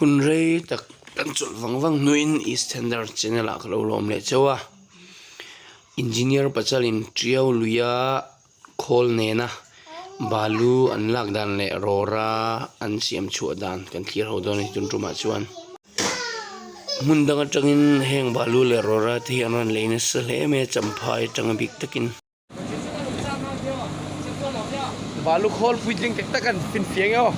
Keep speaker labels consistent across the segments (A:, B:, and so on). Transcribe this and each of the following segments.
A: Hun rei tak kan chawlh vang vang hnuin Easthander channel ah ka lo lawm leh chauh a, Engineer Pachalin Tiau luia khawl nena balu an lak dan leh rawra an siam chhuah dan kan thlir ho dawn a ni tun tumah chuan. Hmun dang atangin heng balu leh rawra te hi an rawn lei nasa hle mai a champhai atanga bik takin.
B: Balu khawl puitling tak tak an finfiang e aw.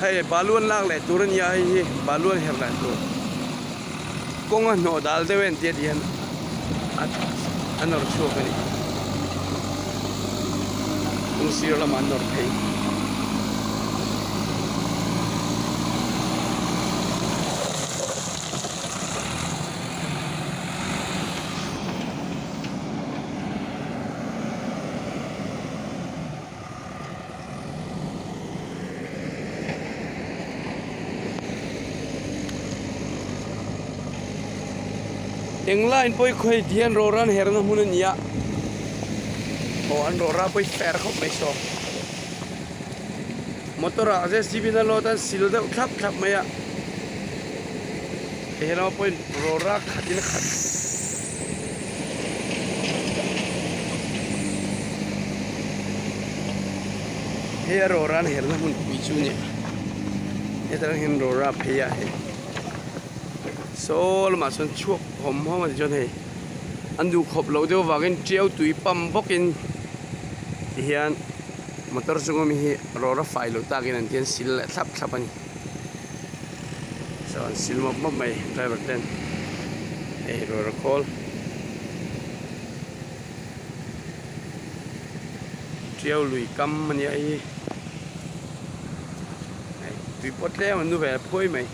B: Hei balu an lak leh tur a nia hei hi balu an herh leh tur kawng a hnawh dal deuh en tia ti hian a nawr chhuak a ni kawng sir lamah an nawr phei. Eng line pawh hi khawi ti hian rawra an herna hmun a ni a aw an rawra pawh hi fer khawp mai saw motor ah jcb in a load a an sil deuh thlap thlap mai a hei lama pawhin rawra khat in a khat. Hei a rawra an herna hmun pui chu a ni hetah hian rawra a phei a hei saw lamah sawn chhuak hawm hawm a ti chuan hei an duh khawp loh deuh avangin tiau tui pump bawkin tihian motor chunga mi hi rawra fai loh takin an tian sil leh thlap thlap a ni. Chuan sil mawp mawp mai driver ten hei rawra khawl. Tiau lui kam a nia hi hei tui pawh tlem an nu ve phuai mai.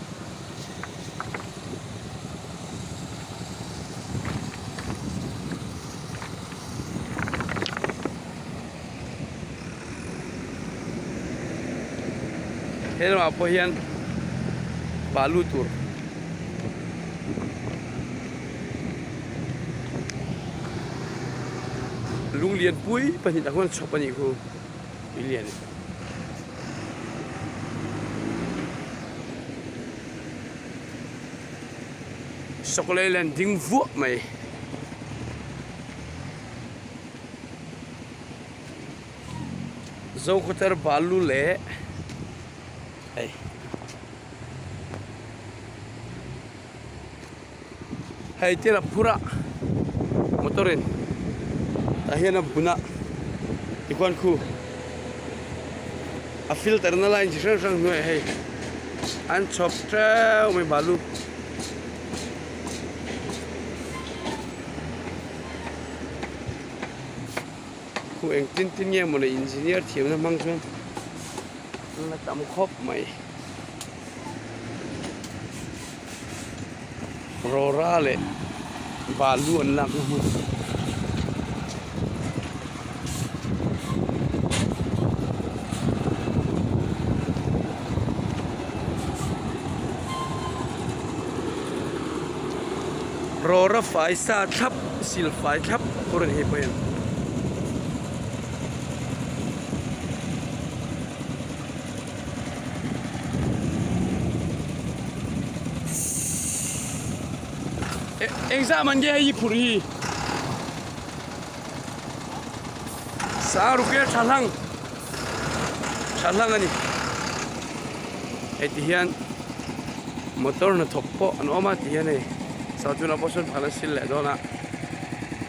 B: He lamah pawh hian balu tur lung lian pui pahnih tak huan chhawp a nih khu tui lian sawklei len ding vuah mai. Zokhawthar balu leh hei hei thil a phur a motor in tah hian a bun a tikhuan khu a filter na line chi hrang hrang hnuaiah hei an chhawp teuh mai balu. Khu engtin tin nge mawni engineer thiamna hmang chuan an la tam khawp mai. Rawra leh balu an lakna hmun. Rawra fai sa thlap sil fai thlap tur a ni hei pawh hian. Engzah man nge hei i phurh hi? Sang rupiah tha hlang tha hlang a ni. Hei ti hian motor hnathawk pawh an awm a ti hian hei saw tunah pawh sawn phal a sil leh dawn a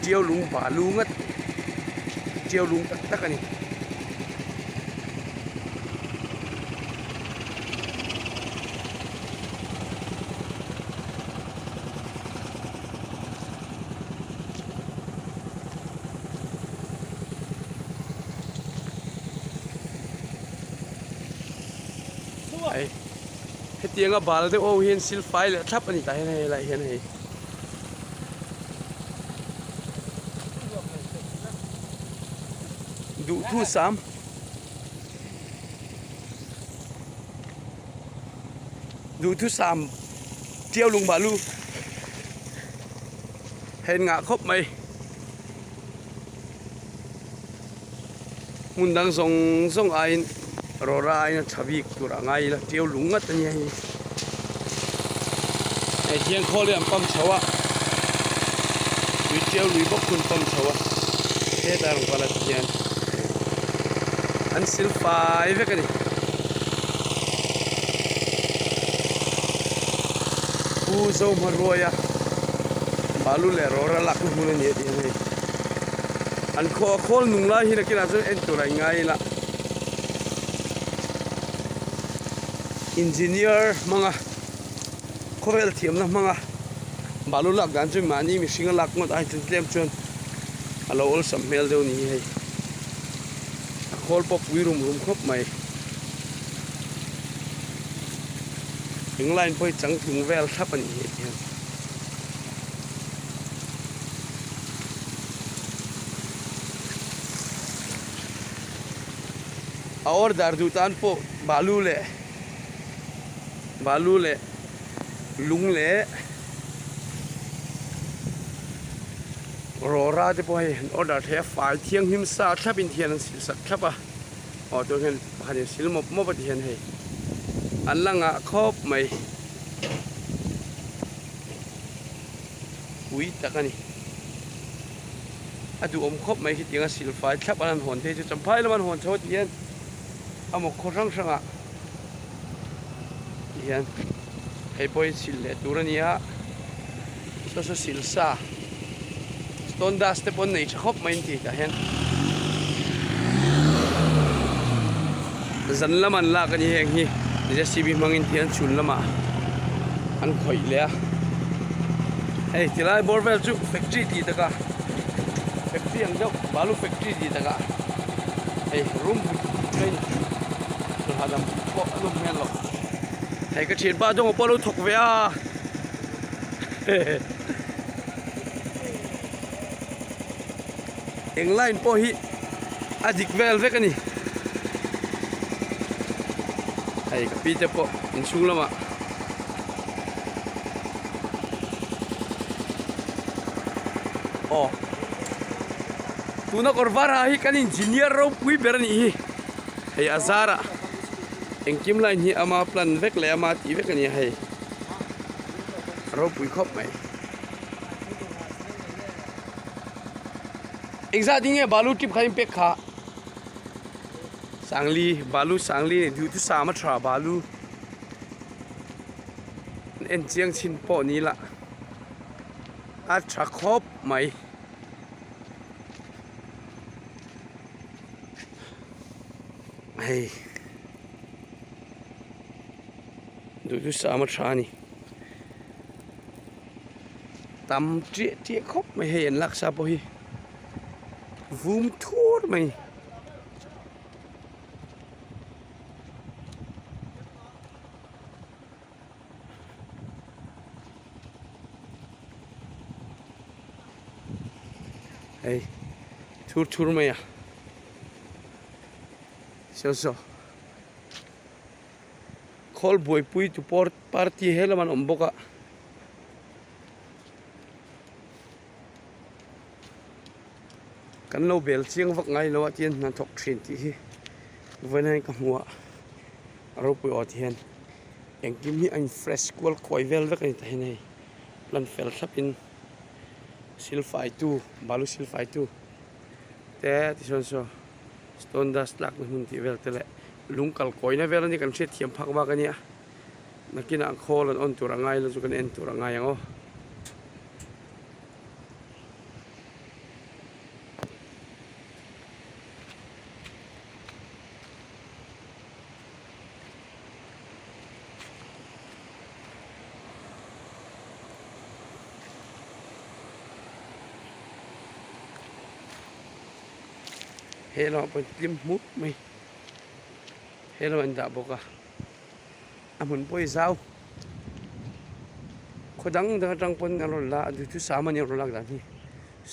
B: tiau lung balu ngat tiau lung tak tak a ni. Hei hetianga bal deuh ho hian sil fai leh thlap a ni tah hian hei helaiah hian hei. Duhthusam. Duhthusam tiau lung balu hei an ngah khawp mai. Hmun dang zawng zawng aiin rawra aiin a tha bik tur a ngai ila tiu lung ngat a nia hei. Hei hian khawl hi an pump chho a, tui tiu lui bawk hun pump chho a, hetah rawn kal a ti hian an sil fai vek a ni. Pu Zohmaruaia balu leh rawra lakna hmun a ni a tih hian hei. An khaw a khawl nung lai hi nakinah chuan en tur a inngai ila. Engineer hmanga khawvel thiamna hmanga balu lak dan chu mahni mihring a lak ngawt ai chuan tlem chuan a lo awlsam hmel deuh ni hi hei. A khawl pawh pui rum rum khawp mai. Eng line pawh hi changtlung vel thlap a nih hi heti hian. A order duh tan pawh balu leh balu leh lung leh rawra te pawh hei an order thei a fai thianghlim sa thlap in thian an sil sak thlap a aw tun hian pakhat in sil mawp mawp a ti hian hei an la ngah khawp mai. Pui tak a ni. A duhawm khawp mai khitiang a silfai thlap an han hawn phei chu champhai lama an hawn chho a tih hian a maw khaw hrang hrangah ti hian hei pawh hi sil leh tur a ni a saw saw sil sa stone dust te pawh an nei tha khawp mai an ti tah hian zan lama an lak a ni heng hi J C B hmangin ti hian chhun lamah an khawih leh a hei tilai bawr vel chu factory tih takah factory ang deuh balu factory tih takah hei room mai a ni chawlh hahdam pawh a nawm hmel loh hei ka thianpa dawng pawh a lo thawk ve a Eng line pawh hi a dik vel vek a ni. Hei ka pi te pawh inchhung lamah aw tuna kawr var ha hi kan engineer ropui ber a nih hi. Hei a zarah engkim line hi ama plan vek leh ama tih vek a ni a hei ropui khawp mai. Engzat in nge balu tip kha in pek kha? Sangli, balu sangli ni duh chu sam a tha balu an en chiang chin pawh ni lah a tha khawp mai. Hei duh chu sam a tha a ni. Tam chiah chiah khawp mai hei an laksa pawh hi vum thur mai. Hei thur thur mai a saw saw khawl buaipui tu party he lam an awm bawk a. Kan lo bel chiang vak ngai lo a tihian hna thawk thin tih hi vawiin hian ka hmu a a ropui aw ti hian engkim hi a in fresh kual kawi vel vek a ni tah hian hei plan fel thlap in silfai tu balu silfai tu te tichuan saw stone dust lak na hmun tih vel te leh lung kal kawina vel a ni kan hriat thiam phak bak a nia. Nakinah khawl an on tur a ngai lo chu kan en tur a ngai ang aw. He lamah pawh hlim hmuk mai he lamah an dah bawk a. A hmun pawh hi zau khaw dang dang atang pawn an rawn la a duhtu sam a nia rawn lak dan hi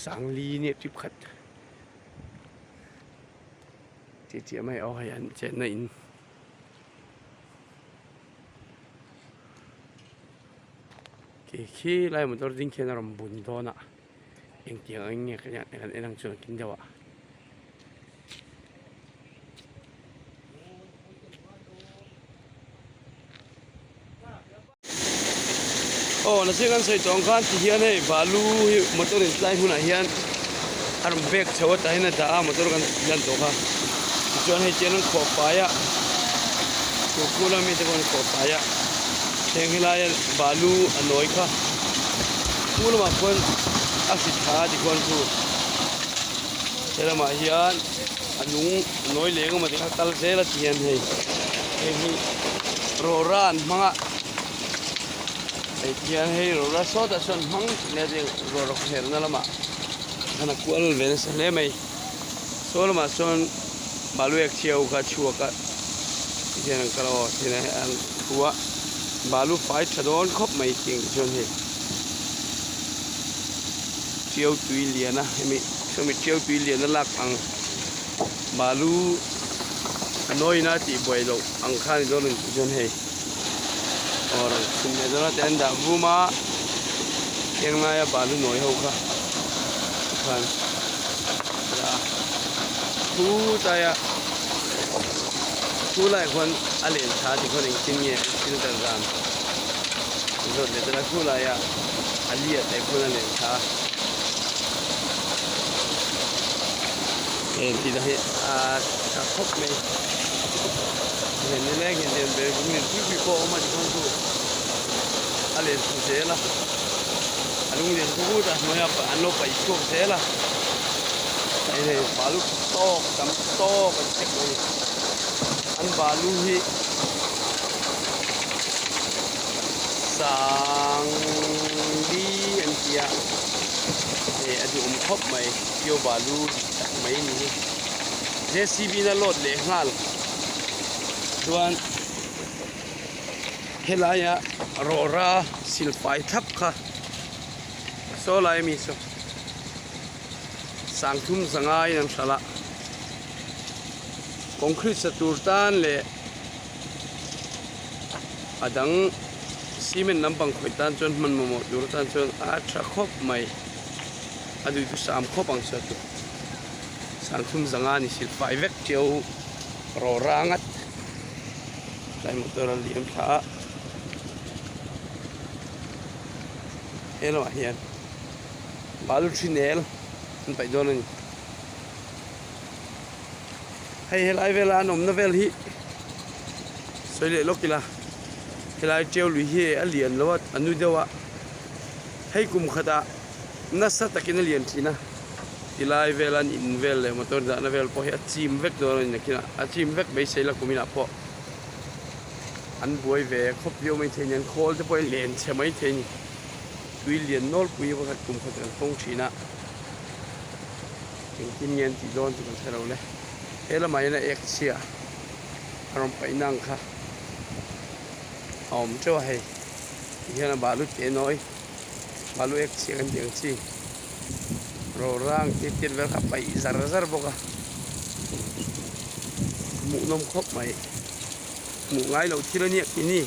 B: sangli nia tip khat tih chiah mai aw hei an chenna in khi khi lai motor ding khian a rawn bun dawn a engtiang ang nge kan en ang chuan a kin deuh a. Aw nasi kan sawi tawh ang khan ti hian hei balu hi motor in tlai hunah hian a rawn bag chho a tah hian a dah a motor kan lan tawh kha tichuan hei chian an khawh fai a chu khu lam mi te pawh an khawh fai a heng helai a balu a nawi kha khu lamah khuan a hri thla a tikhuan chu helamah hian a nung a nawi leng emaw ti kha kal zel a ti hian hei heng hi rawra an hmang a. Hei hian hei rawra sawtah sawn hmang thin a tiang rawra kherna lamah khan a kual ve nasa hle mai saw lamah sawn balu ek chhia ho kha a chhuak a tihian an kal a aw tihian an thu a balu fai tha dawn khawp mai tiang te chuan hei tiau tui lian a hemi sawmi tiau tui lian a lak ang balu a nawina tih buai loh ang kha a ni dawn a ni tichuan hei. Aw rawn chhun leh dawn a te an dah vum a keng laia balu nawi ho kha tikhan a dah a khutai a khu laiah khuan a len tha tikhuan engtin nge an filter dan an zawt leh dawn a khu laiah a liat leh khuan a len tha a heng tih hi a tha khawp mai. Hian ni leng hian lian ve vung lian pui pui pawh a awm a tikhuan chu a len chho zel a a lung lian chu vut a hnuaia an lo paih chhuak zel a hei hei balu tawk tam tawk an chek mai an balu hi sang li an ti a hei a duhawm khawp mai kio balu dik tak mai a ni hi. J_c_b na load leh nghal chuan helaia rawra silfai thlap kha saw lai ami saw sangthum zanga in an hralh a concrete sa tur tan leh a dang cement lampang khawih tan chuan hman mamawh tur atan chuan a tha khawp mai a duhtu sam khawp ang saw chu. Sangthum zanga ni silfai vek teu rawra ngat tlai motor a liam thla a he lamah hian balu thi nel an paih dawn a ni hei helai vela an awmna vel hi sawi leh lawk ila helai teu lui hi a lian lo a a nu deuh a hei kum khatah nasa takin a lian thin a tilai vel an in vel leh motor dahna vel pawh hi a chim vek dawn a ni nakinah a chim vek beisei la kuminah pawh an buai ve khawp viau maithei a ni an khawl te pawh hi len chhe maithei a ni tui lian nawlpui pakhat kum khat kan tawng thin a engtin nge an tih dawn chu kan hre lo le he lamah hian a ek chhia a rawn paih na ang kha a awm teuh a hei tihian a balu teh nawi. Balu ek chhiah kan tih ang chi rawrang te tiat vel kha paih zar zar bawk a hmuhnawm khawp mai hmuh ngai loh thil a nia tih ni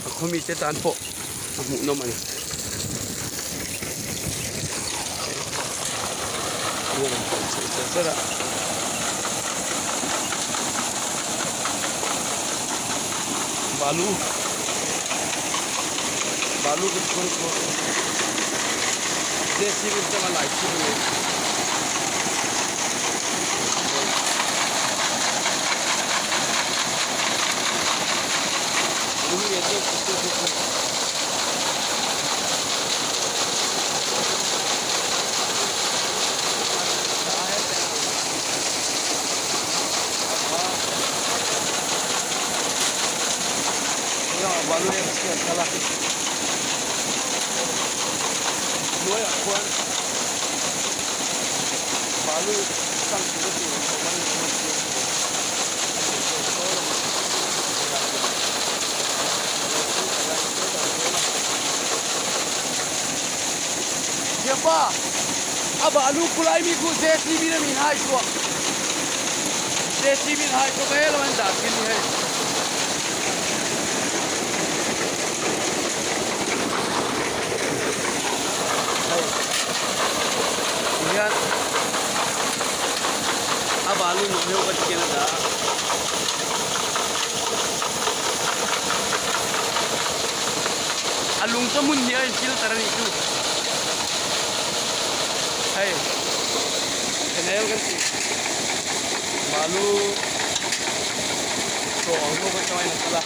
B: a khaw mite tan pawh a hmuhnawm a ni. Balu balu ka chhung chu JCB atanga lai chhung a ni. Hnuaiah khuan balu sang tihna tur an awm a ni chuan chiang tur a ni chuan saw lamah helai hian Thiampa a balu khulai mi khu JCB na min hai chhuah JCB in hai chhuah he lam an dah thin ni hei. Hei tihian a balu nuam deuh ka ti hian a dah a. A lung chu hmun hnih a in filter a nih chu. Hei channel kan tih balu tawh ang ho kha chuan a kal a.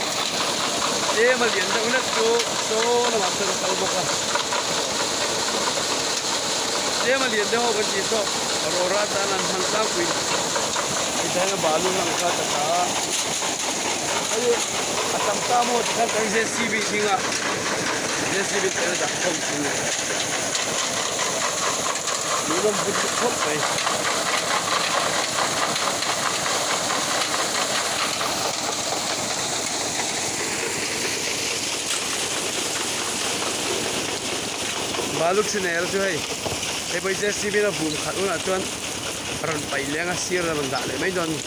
B: Tlem a lian deuh hlek chu saw lamah chuan a kal bawk a. Tlem a lian deuh ho kan tih saw rawra tan an hmang tlangpui. Heta hian a balu lang kha ka ta a. Hei a tam ta maw tikhan kan JCB ding a JCB ten a dah khawm thin a ni lawm vut vut khawp mai. Balu thinel chu hei hei pawh hi JCB in a vum khat hunah chuan a rawn paih leng a sir a rawn dah leh mai dawn a ni.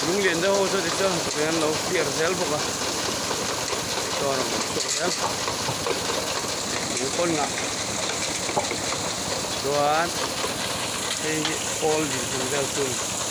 B: Lunglian deuh ho chu tichuan hnathawk an lo clear zel bawk a chaw a rawn awm chhuak zel lung pawn ngah chuan hei hi pawl dinhmun vel chu a ni.